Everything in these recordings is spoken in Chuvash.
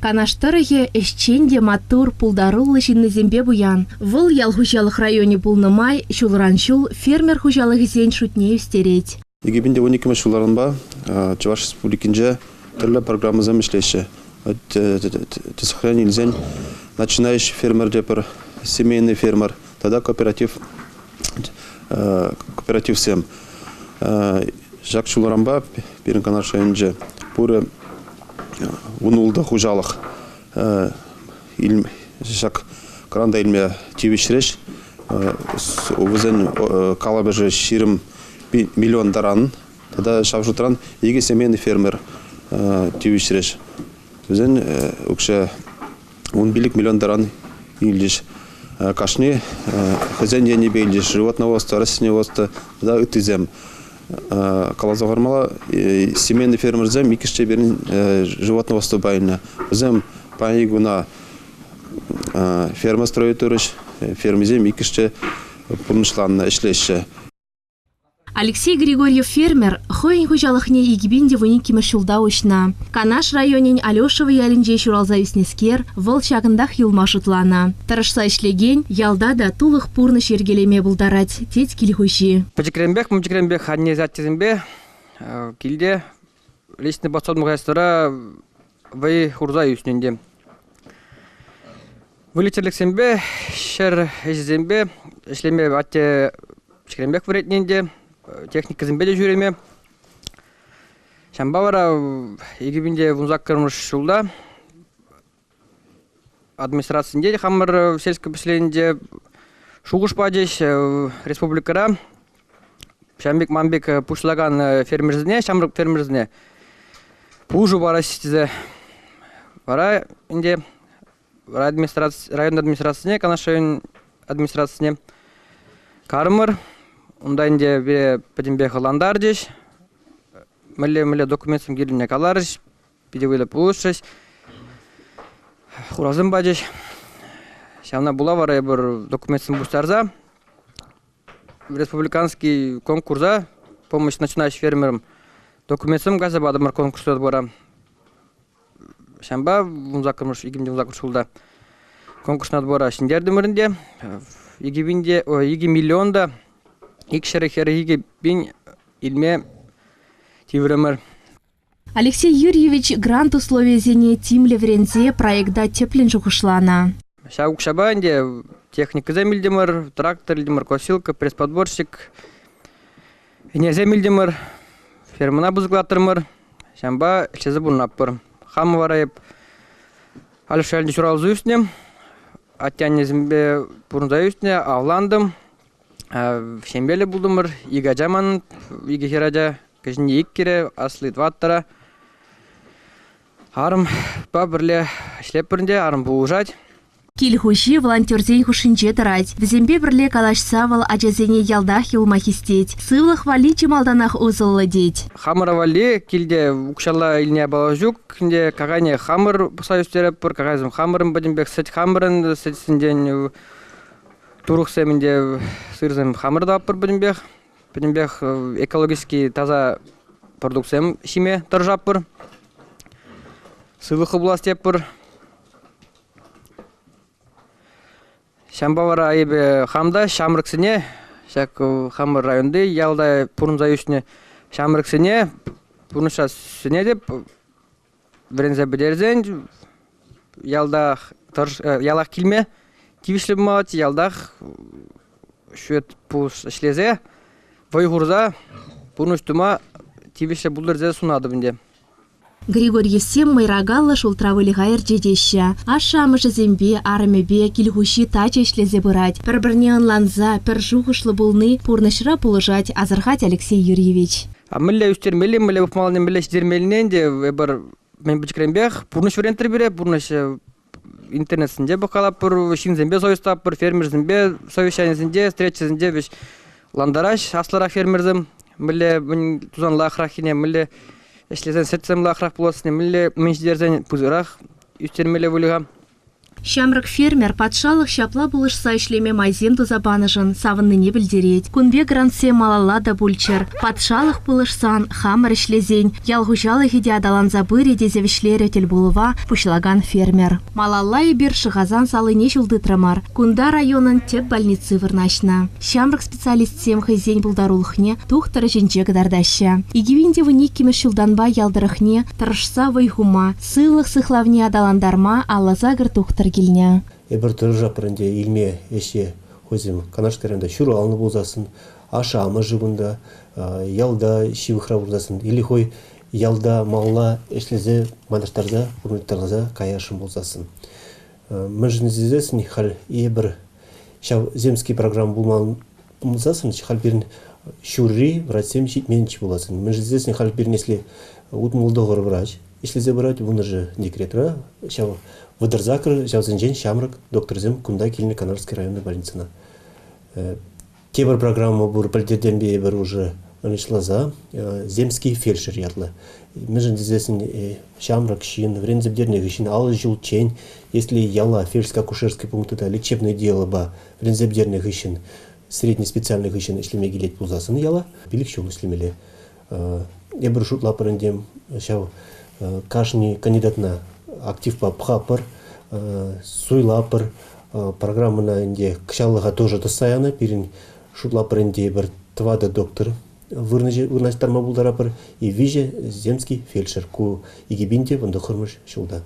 Канаш тӑрӑхӗ ӗҫчен те маттур, пултаруллӑ ҫыннисемпе пуян. Вӑл ял хуҫалӑх районӗ пулнӑ май ҫулран-ҫул фермер хуҫалӑхӗсен шутне ӳстерет. 2012 ҫултанпа Чӑваш Республикинче тӗрлӗ программӑсем ӗҫлеҫҫӗ. Тӗслӗхрен илсен, начинающий фермер те пӗр семейный фермер тата кооператив кооперативсем. Ҫак ҫулранпа пирӗн Канаш районӗнче пурӗ 16 хуҫалӑх ҫак гранта илме тивӗҫрӗҫ. Вӗсен калӑпӑшӗ 20 миллион таран тата ҫав шутран икӗ семейный фермер тивӗҫрӗҫ. Вӗсен укҫа 15 миллион таран илчӗҫ. Кашни хӑйсен енӗпе илчӗҫ. Животноводство, растениеводство тата ыттисем. Каласа хӑвармалла, семейный фермерсем иккӗш те пирӗн животноводствопа илнӗ. Вӗсем паянхи куна ферма строить турӗҫ. Фермисем иккӗш те пурнӑҫланнӑ, ӗҫлеҫҫӗ. Алексей Григорьев фермер хӑйӗн хуҫалӑхне 2012 ҫулта уҫнӑ. Канаш районӗн Алешево ялӗнче ҫуралса ӳснӗскер, вӑл ҫакӑнтах юлма шутланӑ. Тӑрӑшса ӗҫлекен ялта та тулӑх пурнӑҫ йӗркелеме пултарать, тет кил хуҫи. Пӗчӗкренпех, анне-аттесемпе килте личный подсобное хозяйствӑра вӑй хурса ӳснӗ ӗнтӗ. Выльӑх-чӗрлӗхсемпе, ҫӗр ӗҫӗсемпе ӗҫлеме атте пӗчӗкренпех вӗрентнӗ ӗнтӗ, техникӑсемпе те ҫӳреме. Ҫавӑнпа вара 2018 ҫулта администрацинче хамӑр сельское поселенинче шухӑш пачӗҫ республикӑра ҫавӑн пек ман пек пуҫлакан фермерсене, ҫамрӑк фермерсене пулӑшу параҫҫӗ тесе. Вара ӗнтӗ район администрацине, Канаш район администрацине карӑмӑр. Унта ӗнтӗ пире пӗтӗмпех ӑнлантарчӗҫ. Мӗнле-мӗнле документсем кирлине каларӗҫ. Питӗ вӑйлӑ пулӑшрӗҫ. Хурасем пачӗҫ. Ҫавна пула вара эпир документсем пуҫтарса республиканский конкурса «Помощь начинающим фермерам» документсем кайса патӑмӑр конкурса вара. Ҫавӑнпа вунсаккӑрмӗш, 2018 ҫулта конкурс надбора ҫӗнтертӗмӗр ӗнтӗ. 2 миллион та 242 пин илме тиврӗмӗр. Алексей Юрьевич грант условийӗсене тимлӗ вӗренсе проекта тӗплӗн шухӑшланӑ. Ҫав укҫапа ӗнтӗ техникӑсем илтӗмӗр, трактор илтӗмӗр, косилка, пресс-подборщик, ӗнесем илтӗмӗр, фермӑна пысӑклатрӑмӑр. Ҫавӑнпа ӗҫлесе пурӑнатпӑр. Хам вара эп Алешшӗ ҫуралса ӳснӗ, атте-аннесемпе пурӑнса ӳснӗ, авлантӑм. Ҫемьеллӗ пултӑмӑр, икӗ ача ман, икӗ хӗрача. Кӗҫӗнни иккӗре, асли тӑваттӑра. Арӑмпа пӗрле ӗҫлетпӗр ӗнтӗ, арӑм пулӑшать. Кил хуҫи волонтерсен хушшинче тӑрать. Вӗсемпе пӗрле калаҫса вӑл ачасене ялтах юлма хистет. Сывлӑх валли чи малтанах усӑллӑ тет. Хамӑра валли килте укҫалла илнӗ япала ҫук. Ӗнтӗ какайне хамӑр пӑхса ӳстеретпӗр, какайсем хамӑрӑн пӗтӗмпех, сӗт хамӑрӑн, сӗтсенчен турӑхсем ӗнтӗ сырсем хамӑр тӑватпӑр пӗтӗмпех. Пӗтӗмпех экологически таса продуктсем ҫиме тӑрӑшатпӑр. Сывлӑхлӑ пулас тетпӗр. Ҫавӑнпа вара эпӗ хам та ҫамрӑксене, ҫак хамӑр районти ялта пурӑнса ӳснӗ ҫамрӑксене пурнӑҫра сӗнетӗп. Вӗренсе пӗтерсен ялтах ялах килме тивӗҫлӗ пулмаллаччӗ, ялтах счет ӗҫлесе, вӑй хурса пурнӑҫ тума тивӗҫлӗ пултӑр тесе сунатӑп ӗнтӗ. Григорьевсем мӑйракаллӑ шултра выльӑха ӗрчетеҫҫӗ. Ашшӗ-амӑшӗсемпе, арӑмӗпе кил хуҫи тачӑ ӗҫлесе пырать. Пӗр-пӗрне ӑнланса, пӗр шухӑшлӑ пулни пурнӑҫра пулӑшать, асӑрхать Алексей Юрьевич. А мӗнле ӳстермелли, мӗнле пӑхмаллине, мӗнле ҫитермеллине ӗнтӗ эпир мӗн пӗчӗкренпех пурнӑҫ вӗрентрӗ пире, пурнӑҫ интернетсенче пӑхкалатпӑр, ҫынсемпе совестаппӑр, фермерсемпе совещанисенче, встречӑсенче вӗҫ лантараҫ аслӑрах фермерсем, мӗнле мӗн тусан лайӑхраххине, мӗнле ӗҫлесен сӗтсем лайӑхрах пулассине, мӗнле мӗн ҫитерсен пысӑкрах ӳстермелле выльӑха. Ҫамрӑк фермер патшалӑх ҫапла пулӑшса ӗҫлеме майсем туса панӑшӑн савӑннине пӗлтерет. Кун пек грантсем малалла та пулччӑр. Патшалӑх пулӑшсан, хамӑр ӗҫлесен ял хуҫалӑхӗ те аталанса пырӗ тесе вӗҫлерӗ тӗлпулӑва пуҫлакан фермер. Малалла эпир Шӑхасан салине ҫул тытрӑмӑр. Кунта районӑн тӗп больници вырнаҫнӑ. Ҫамрӑк специалистсем хӑйсен пултарулӑхне тухтӑр ӗҫӗнче кӑтартаҫҫӗ. 2012 ҫултанпа ял тӑрӑхне тӑрӑшса вӑй хума, сывлӑх сыхлавне аталантарма алла-сакӑр тухтӑр килнӗ. Эпир тӑрӑшатпӑр ӗнтӗ илме ӗҫе хӑйсем Канашка районта ҫуралнӑ пулсассӑн, ашшӗ-амӑшӗ кунта, ялта ҫывӑхра пулсассӑн или хӑй ялта малалла ӗҫлесе майлаштарса пурӑнтарса каясшӑн пулсассӑн. Мӗншӗн тесессӗн халь эпир ҫав земский программа пулман пулсассӑн халь пирӗн ҫурри врачсем ҫитменччӗ пуласӑн. Мӗншӗн тесессӗн халь пирӗн если 69 врач ӗҫлесе пырать, вуннӑшӗ декретра, ҫав 38 ҫавсенчен ҫамрӑк докторсем кунта килнӗ Канарский районный больницӑна. Тепӗр программа пур, пӗлтертенпе эпир уже ӑнӑҫласа «Земский фельдшер» ятлӑ. Мӗншӗн тесессӗн ҫамрӑк ҫын вӗренсе пӗтернӗ хыҫҫӑн 50 ҫулччен, если яла фельдшерско-акушерский пункта лечебное делопа вӗренсе пӗтернӗ хыҫҫӑн средний специальный хыҫҫӑн ӗҫлеме килет пулсассӑн яла 5 ҫул ӗҫлемелле. Эпир шутлатпӑр ӗнтӗ ҫав кашни кандидатна активпа пӑхатпӑр, суйлатпӑр. Программӑна ӗнтӗ кӑҫаллӑха тоже тӑсса янӑ. Пирӗн шутлатпӑр ӗнтӗ эпир тӑватӑ доктор вырнаҫтарма пултаратпӑр и виҫӗ земский фельдшер ку 2019 ҫулта.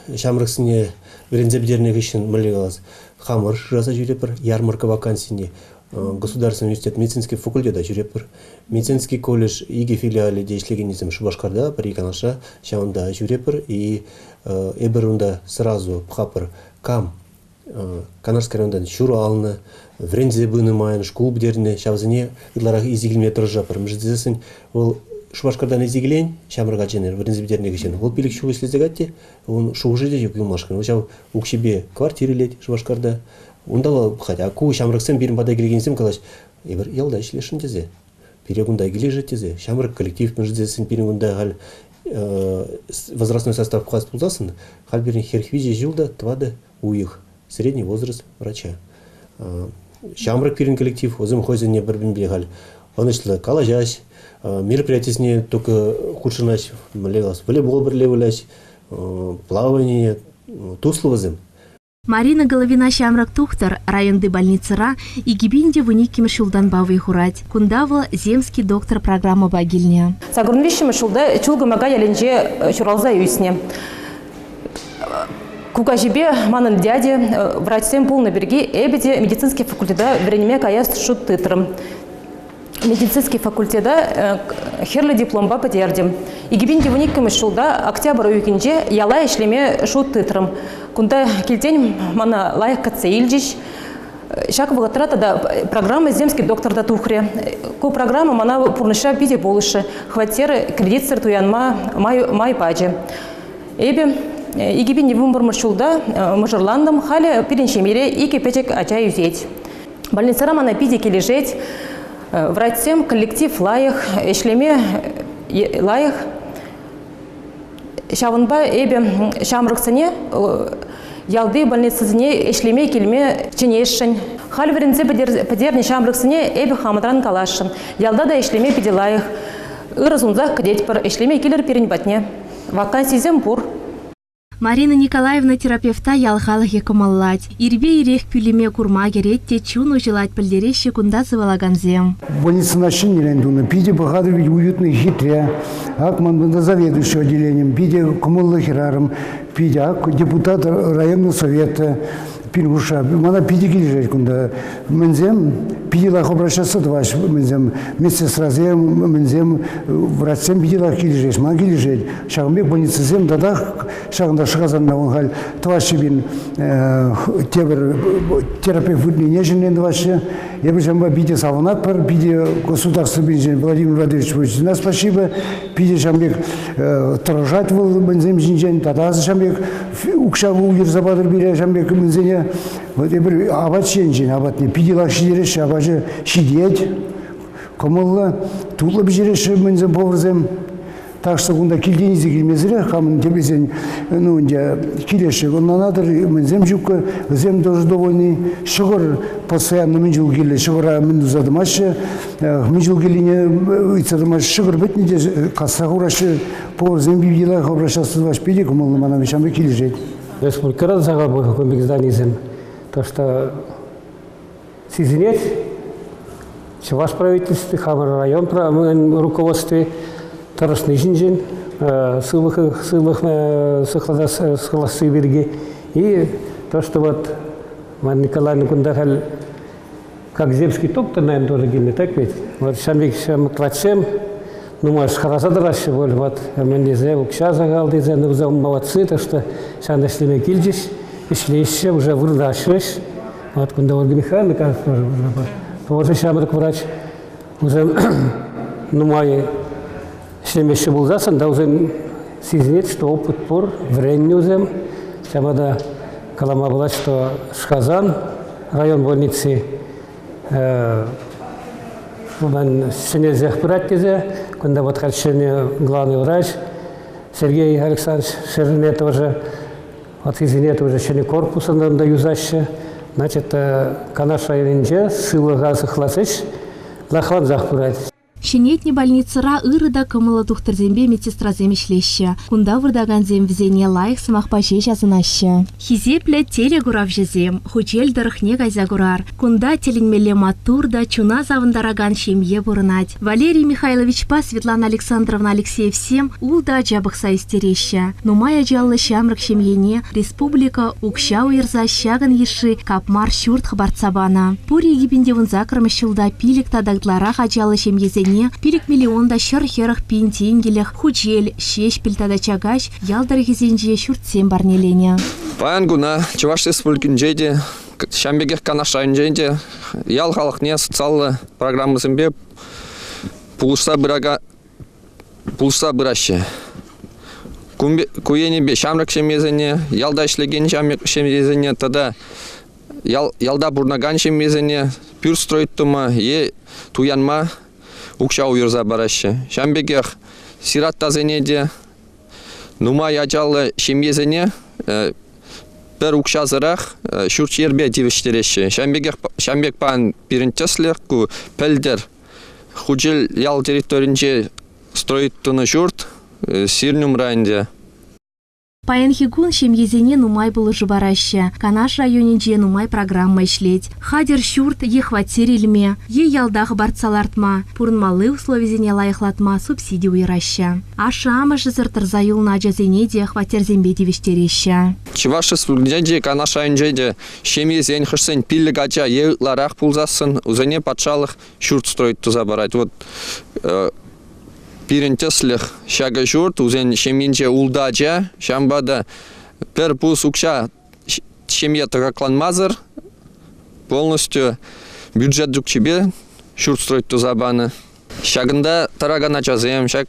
Ҫамрӑксене вӗренсе пӗтернӗ хыҫҫӑн мӗнле калас, хамӑр шыраса ҫӳретпӗр ярмарка вакансине. Государственный университет медицинский факультета ҫӳретпӗр. Медицинский колледж икӗ филиалӗ те ӗҫлекеннисем Шупашкарта, пӗри Канашра, ҫавӑнта ҫӳретпӗр. И эпир унта сразу пӑхатпӑр, кам Канашский районтан ҫуралнӑ, вӗренсе пынӑ майӑн шкул пӗтернӗ, ҫавсене ытларах илсе килме тӑрӑшатпӑр. Мӗншӗн тесессӗн вӑл Шупашкартан илсе килен ҫамрӑк ачана вӗренсе пӗтернӗ хыҫҫӑн вӑл 5 ҫул ӗҫлесе кать те ун шухӑшӗ те ҫук юлмашкӑн. Вӑл ҫав укҫипе квартира илет Шупашкарта. Унта вӑл пӑхать, а ку ҫамрӑксем пирӗн пата килекенсем калаҫ, эпир ялта ӗҫлесшӗн тесе, пире кунта килӗшет тесе, ҫамрӑк коллектив мӗншӗн тесен пирӗн кунта халь возрастной состав пӑхас пулсассӑн, халь пирӗн 43 ҫул та 4 уйӑх, средний возраст врача. Ҫамрӑк пирӗн коллектив, вӗсем хӑйсене пӗр-пӗринпе халь ӑнӑҫлӑ калаҫаҫ, мероприятисене только хутшӑнаҫ, мӗнле калас, волейбол пӗрле выляҫ, плавание, туслӑ вӗсем. Марина Головина ҫамрӑк тухтӑр районти больницӑра 2012 ҫултанпа вӑй хурать. Кунта вӑл «Земский доктор» программӑпа килнӗ. 83-мӗш ҫулта Чулкӑмака ялӗнче ҫуралса ӳснӗ. Кукаҫипе манӑн дядя врачсем пулнӑ пирки эпӗ те медицинский факультета вӗренме каяс шут тытрӑм. Медицинский факультета хӗрлӗ дипломпа пӗтертӗм. 2012 ҫулта октябрь уйӑхӗнче яла ӗҫлеме шут тытрӑм. Кунта килтен мана лайӑх кӗтсе илчӗҫ. Ҫак вӑхӑтра тата программа «Земский доктор» та тухрӗ. Ку программа мана пурнӑҫра питӗ пулӑшрӗ. Хваттер кредитсӑр туянма май пачӗ. Эпӗ 2011 ҫулта мӑшӑрлантӑм. Халӗ пирӗн ҫемьере икӗ пӗчӗк ача ӳсет. Больницӑра мана питӗ килӗшет. Врачсем коллектив лайӑх, ӗҫлеме лайӑх. Ҫавӑнпа эпӗ ҫамрӑксене ялти больницӑсене ӗҫлеме килме чӗнесшӗн. Халь вӗренсе пӗтернӗ ҫамрӑксене эпӗ хамӑртан каласшӑн. Ялта та ӗҫлеме питӗ лайӑх. Ырӑ сунсах кӗтетпӗр. Ӗҫлеме килӗр пирӗн патне. Вакансисем пур. Марина Николаевна терапевта ял халӑхӗ кӑмӑллать. Ирпе ирех пӳлӗме курма кӗрет те чун уҫӑлать пӗлтереҫҫӗ кунта сывалакансем. Больницӑна ҫӗнӗрен тунӑ. Питӗ пӑхатӑр ведь уютный, хитре. Ак ман кунта заведующий отделением, питӗ кӑмӑллӑ хӗрарӑм, питӗ ак депутат районного совета пин хушша. Мана питӗ килӗшет кунта. Мӗнсем питӗ лайӑх обращаться тӑваҫ мӗнсем медсестрасем, мӗнсем врачсем питӗ лайӑх килӗшеҫ. Мана килӗшет. Ҫавӑн пек больницӑсем татах ҫакӑнта Шӑхасанта вӑл халь тӑваҫҫӗ пин тепӗр терапевт выртнине ҫӗнӗрен тӑваҫҫӗ. Эпир ҫавӑнпа питӗ савӑнатпӑр, питӗ государство пинчен Владимир Владимирович Путина спасибо. Питӗ ҫавӑн пек тӑрӑшать вӑл мӗнсем ҫинчен, тата ҫавӑн пек укҫа уйӑрса патӑр пире ҫавӑн пек мӗнсене. Вот эпир апат ҫинчен, апатне питӗ лайӑх ҫитереҫҫӗ, апачӗ ҫитет, кӑмӑллӑ, тутлӑ пӗҫереҫҫӗ мӗнсем поварсем. Так что кунта килтен илсе килмесӗрех хамӑн теприсен, ну, ӗнтӗ килеҫҫӗ. Ӑнланатӑр, мӗнсем ҫуккӑ, вӗсем тоже довольны. Ҫӑкӑр постоянно мӗн чул кирлӗ, ҫӑкӑра мӗн туса тӑмаҫҫӗ. Мӗн чул кирлине ыйтса тӑмаҫҫӗ. Ҫӑкӑр пӗтнӗ те касса хураҫҫӗ. Поварсем пирки обращаться тӑваҫ питӗ кӑмӑллӑ мана ҫамрӑк килӗшет. Республикӑра та сахал кун пек зданисем. Так что сисӗнет Чӑваш правительстви, хамӑр район руководстви тӑрӑшни ҫинчен сывлӑх, сывлӑх сыхласси пирки. И то, что вот Мария Николаевна кунта халь как земский доктор, наверное, тоже килнӗ, так ведь? Вот ҫам пек ҫамрӑклатсем нумай хӑраса тӑраҫҫӗ пуль, вот мӗн тесе укҫа сахал тесе, ну вӗсем молодцы, то что ҫавна ӗҫлеме килчӗҫ, ӗҫлеҫҫӗ, уже вырнаҫрӗҫ. Вот кунта Ольга Михайловна, кажется, тоже тоже ҫамрӑк врач. Вӗсем нумай ӗҫлемеҫҫӗ пулсассӑн та вӗсем сисӗнет, что опыт пур, вӗреннӗ вӗсем. Ҫавӑнпа та калама пулать, что Шхасан район больници ҫӗнелсех пырать тесе. Кунта вот халь ҫӗнӗ главный врач Сергей Александрович Шерне тоже ваттисене тоже ҫӗнӗ корпусӑн та юсаҫҫӗ. Значит, Канаш районӗнче сывлӑха сыхлас ӗҫ лайӑхлансах пырать. Ҫӗнетнӗ больницӑра ырӑ та кӑмӑллӑ тухтӑрсемпе медсестрасем ӗҫлеҫҫӗ. Кунта выртакансем вӗсене лайӑх сӑмахпа ҫеҫ асӑнаҫҫӗ. Хисеплӗ телекуравҫӑсем, Хучел тӑрӑхне кайса курар. Кунта тӗлӗнмелле маттур та чуна савӑнтаракан ҫемье пурӑнать. Валерий Михайловичпа Светлана Александровна Алексеевсем ултӑ ача пӑхса ӳстереҫҫӗ. Нумай ачаллӑ ҫамрӑк ҫемьене республика укҫа уйӑрса ҫакӑн йышши капмар ҫурт хӑпартса панӑ. Пур 2018-мӗш ҫулта пилӗк тата ытларах ачаллӑ ҫемьесене 5 миллион та 140 пин тенкӗлӗх Хучел, Ҫеҫпӗл тата Чакаҫ ял тӑрӑхӗсенче ҫуртсем парнеленӗ. Паян куна Чӑваш Республикинче те, ҫавӑн пекех Канаш районӗнче те ял халӑхне социаллӑ программӑсемпе пулӑшса пыракан пулӑшса пыраҫҫӗ. Ку енӗпе ҫамрӑк ҫемьесене, ялта ӗҫлекен ҫемьесене тата ялта пурӑнакан ҫемьесене пӳрт строить тума е туянма укҫа уйӑрса параҫҫӗ. Ҫавӑн пекех сираттасене те нумай ачаллӑ ҫемьесене пӗр укҫасӑрах ҫурт-йӗрпе тивӗҫтереҫҫӗ. Ҫавӑн пекех ҫавӑн пек пан пирӗн тӗслӗх ку пӗлтӗр Хучел ял территоринче строить тунӑ ҫурт сирӗн умра ӗнтӗ. Паянхи кун ҫемьесене нумай пулӑшу параҫҫӗ. Канаш районӗнче нумай программа ӗҫлет. Хатӗр ҫурт е хваттер илме, е ялта хӑпартса лартма, пурӑнмалли условисене лайӑхлатма субсиди уйӑраҫҫӗ. Ашшӗ-амӑшӗсӗр тӑрса юлнӑ ачасене те хваттерсемпе тивӗҫтереҫҫӗ. Чӑваш Республикинче те, Канаш районӗнче те ҫемьесен хӑшсен пиллӗк ача е ытларах пулсассӑн вӗсене патшалӑх ҫурт строить туса парать. Вот пирӗн тӗслӗх ҫакӑ ҫурт, вӗсен ҫемйинче ултӑ ача, ҫавӑнпа та пӗр пус укҫа ҫемье тӑкакланмасӑр полностью бюджет укҫипе ҫурт строить туса панӑ. Ҫакӑнта тӑракан ачасем, ҫак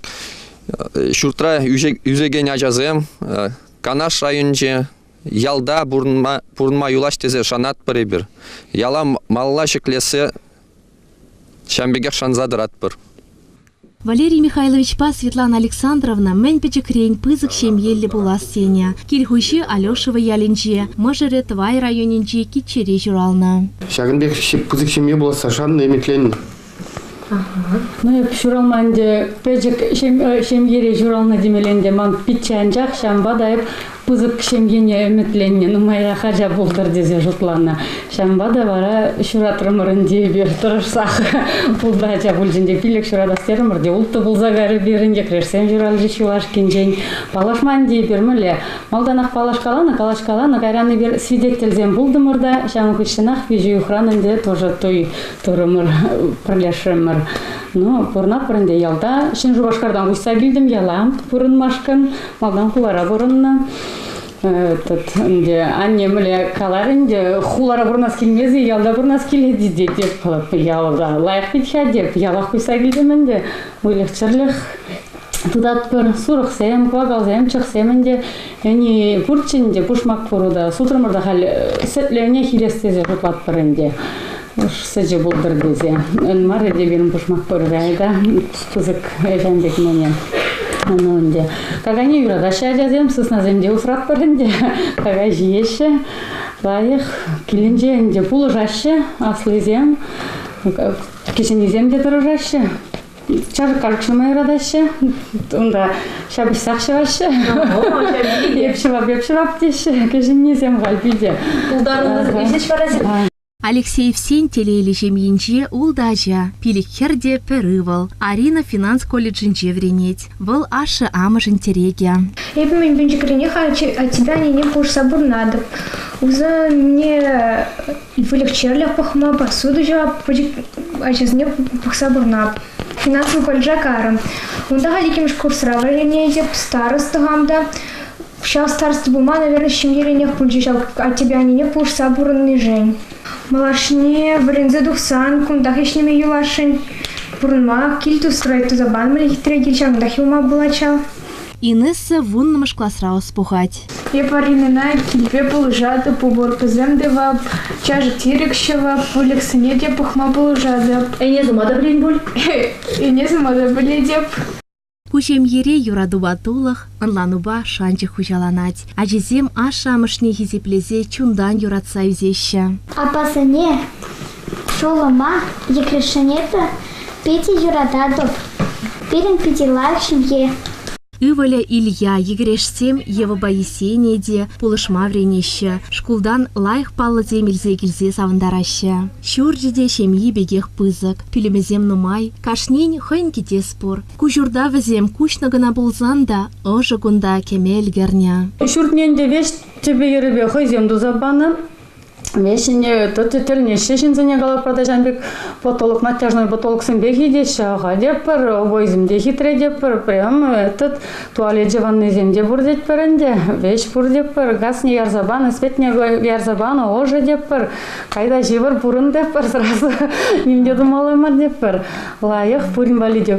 ҫуртра ӳсекен ачасем Канаш районӗнче ялта пурӑнма, пурӑнма юлаҫ тесе шанатпӑр эпир. Яла малалла ҫӗклессе ҫавӑн пекех шанса тӑратпӑр. Валерий Михайловичпа Светлана Александровна мӗн пӗчӗкрен пысӑк ҫемьеллӗ пулас тенӗ. Кил хуҫи Алешево ялӗнче, мӑшӑрӗ Тӑвай районӗнчи Киччере ҫуралнӑ. Ҫакӑн пек пысӑк ҫемье пуласса шаннӑ, ӗмӗтленнӗ. Ну, эп ҫуралма ӗнтӗ пӗчӗк ҫемьере ҫуралнӑ темелле ӗнтӗ. Ман пичче анчах, ҫавӑнпа та эп пысӑк ҫемьене ӗмӗтленнӗ, нумайрах ача пултӑр тесе шутланӑ. Ҫавӑнпа та вара ҫуратрӑмӑр ӗнтӗ эпир тӑрӑшсах. Ултӑ ача пулчӗ ӗнтӗ, пилӗк ҫуратас терӗмӗр те, улттӑ пулса кайрӗ пирӗн, йӗкрешсем ҫуралчӗҫ юлашкинчен. Паллашма ӗнтӗ эпир мӗнле? Малтанах паллашкаланӑ, калаҫкаланӑ, кайран эпир свидетельсем пултӑмӑр та, ҫавӑн хыҫҫӑнах виҫӗ уйӑхран ӗнтӗ тоже туй турӑмӑр, пӗрлешрӗмӗр. Ну, пурӑнатпӑр ӗнтӗ ялта. Ҫӗн Шупашкартан куҫса килтӗм яла пурӑнмашкӑн. Малтан хулара пурӑннӑ. Этот, ӗнтӗ анне мӗнле каларӗ ӗнтӗ, хулара пурӑнас килмест-и, ялта пурӑнас килет-и тет. Ялта лайӑх пит-ха теп. Ялах куҫса килтӗм ӗнтӗ. Выльӑх-чӗрлӗх тытатпӑр. Сурӑхсем, кӑвакалсем, чӑхсем ӗнтӗ. Ӗни пурччӗ ӗнтӗ, пушмак пур та. Сутрӑмӑр та халь сӗтлӗ ӗне илес тесе шутлатпӑр ӗнтӗ. Сӗчӗ пултӑр тесе. Ӗн мар ӗнтӗ пирӗн пушмак пур та, пысӑк ӗҫ пек мӗне. Ну, ӗнтӗ. Какайне юратаҫҫӗ ачасем, сыснасем те усратпӑр ӗнтӗ. Какай ҫиеҫҫӗ. Лайӑх. Килӗнче ӗнтӗ пулӑшаҫҫӗ аслисем. Кӗҫӗннисем те тӑрӑшаҫҫӗ. Чашӑк ҫума юратаҫҫӗ. Унта ҫапӑҫсах ҫӑваҫҫӗ. Эп ҫӑвап, эп ҫӑвап теҫҫӗ. Кӗҫӗннисем халь питӗ. Пултаруллӑ ӗҫ вара Алексеевсен телейлӗ ҫемйинче ултӑ ача, пилӗк хӗр те пӗр ывӑл. Арина финанс колледжӗнче вӗренет. Вӑл ашшӗ-амӑшӗн тӗрекӗ. Эпӗ мӗн пӗчӗкренех аттепе аннене пулӑшса пурӑнатӑп. Усӑ мне выльӑх-чӗрлӗх пӑхма, посуда ҫӑвап, пӗчӗк ачасене пӑхса пурӑнап. Финансовый колледжа карӑм. Унта халь иккӗмӗш курсра вӗренетӗп, староста хам та. Ҫав староста пулма, наверное, ҫемьеренех пулчӗ ҫав аттепе аннене пулӑшса пурӑннишӗн. Малашне вӗренсе тухсан кунтах ӗҫлеме юласшӑн. Пурӑнма кил тустроить туса панӑ хитре кил ҫавӑнтах юлма пулать ҫав. Инесса вуннӑмӗш класра ӑс пухать. Эп Аринӑна килпе пулӑшатӑп, уборкӑсем тӑвап, чашӑк-тирӗк ҫӑвап, выльӑхсене те пӑхма пулӑшатӑп. Ӗне сума та пӗлен пуль? Ӗне сума та пӗлетӗп. Ку ҫемьере юратупа тулӑх, ӑнланупа шанчӑк хуҫаланать. Ачисем ашшӗ-амӑшне хисеплесе чунтан юратса ӳсеҫҫӗ. Аппасене, шӑллӑма, йӗкӗрешсене питӗ юрататӑп. Пирӗн питӗ лайӑх ҫемье. Ывӑлӗ Илья, йӗкӗрешсем Евӑпа Есения те пулӑшма вӗренеҫҫӗ, шкултан лайӑх паллӑсем илсе килсе савӑнтараҫҫӗ. Ҫурчӗ те ҫемйи пекех пысӑк, пӳлӗмӗсем нумай, кашнин хӑйӗн кӗтес пур. Ку ҫурта вӗсем куҫнӑ кӑна пулсан та ӑшӑ кунта кӗме ӗлкӗрнӗ. Ҫуртне ӗнтӗ веҫ тӗпӗ-йӗрӗпе хӑйсем туса панӑ. Веҫӗне тӗлнеҫҫӗ ҫынсене калатпӑр та ҫавӑн пек потолок, натяжной потолоксемпе хитеҫҫӗ. Аха тетпӗр, обойсем те хитре тетпӗр, прям этот туалечӗ ваннисем те пур тетпӗр ӗнтӗ. Веҫ пур тетпӗр, газне ярса панӑ, светне ярса панӑ, ӑшӑ тетпӗр. Кайта ҫывӑр, пурӑн тетпӗр сразу. Ним те тумалла мар тетпӗр. Лайӑх, пурин валли те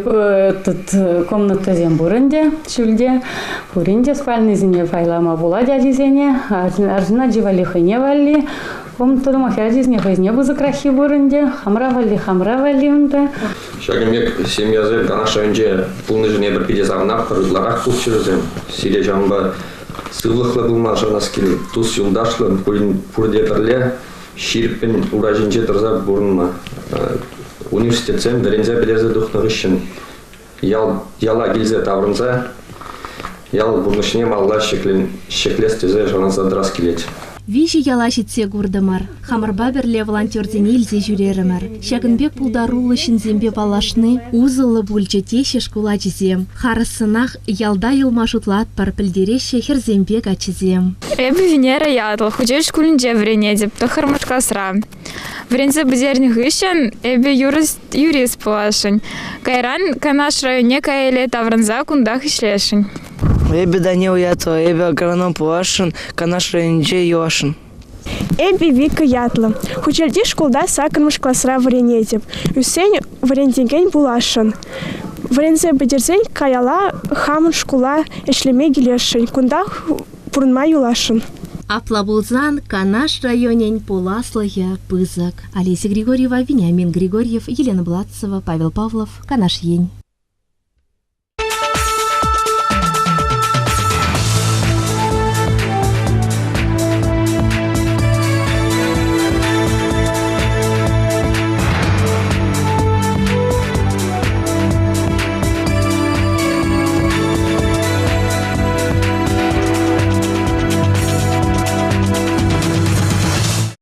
тут комнатӑсем пур ӗнтӗ ҫӳлте. Пурин те спальнӑйсене пайлама пулать ачисене. Арҫын ачи валли хӑйне валли. Комната тума хӗр ачисене хӑйсене пысӑкраххи пур ӗнтӗ. Хамра валли, хамра валли унта. Ҫакӑн пек семьясем Канаш районӗнче пулнишӗн эпир питӗ савӑнатпӑр. Ытларах пулччӑр вӗсем. Сире ҫавӑнпа сывлӑхлӑ пулма шанас килет. Тус-юлташлӑ пурте пӗрле ҫирӗппӗн ура ҫинче тӑрса пурӑнма. Университетсем вӗренсе пӗтерсе тухнӑ хыҫҫӑн ял, яла килсе таврӑнса ял пурнӑҫне малалла ҫӗклес тесе шанса тӑрас килет. Виҫӗ яла ҫитсе куртӑмӑр. Хамӑрпа пӗрле волонтерсене илсе ҫӳрерӗмӗр. Ҫакӑн пек пултаруллӑ ҫынсемпе паллашни усӑллӑ пулчӗ теҫҫӗ шкул ачисем. Харӑссӑнах ялта юлма шутлатпӑр, пӗлтереҫҫӗ хӗрсемпе каччӑсем. Эпӗ Венера ятлӑ, Хучел шкулӗнче вӗренетӗп, тӑххӑрмӗш класра. Вӗренсе пӗтернӗ хыҫҫӑн эпӗ юрист пуласшӑн. Кайран Канаш районне каялла таврӑнса кунтах ӗҫлесшӗн. Эпӗ Данил ятлӑ, эпӗ агроном пуласшӑн, Канаш районӗнче юласшӑн. Эпӗ Вика ятлӑ. Хучелти шкулта саккӑрмӗш класра вӗренетӗп. Ӳссен вӗрентекен пуласшӑн. Вӗренсе пӗтерсен каялла хамӑн шкула ӗҫлеме килесшӗн, кунтах пурӑнма юласшӑн. Апла пулсан Канаш районӗн пуласлӑхӗ пысӑк. Олеся Григорьева, Вениамин Григорьев, Елена Бладцева, Павел Павлов, Канаш Ен.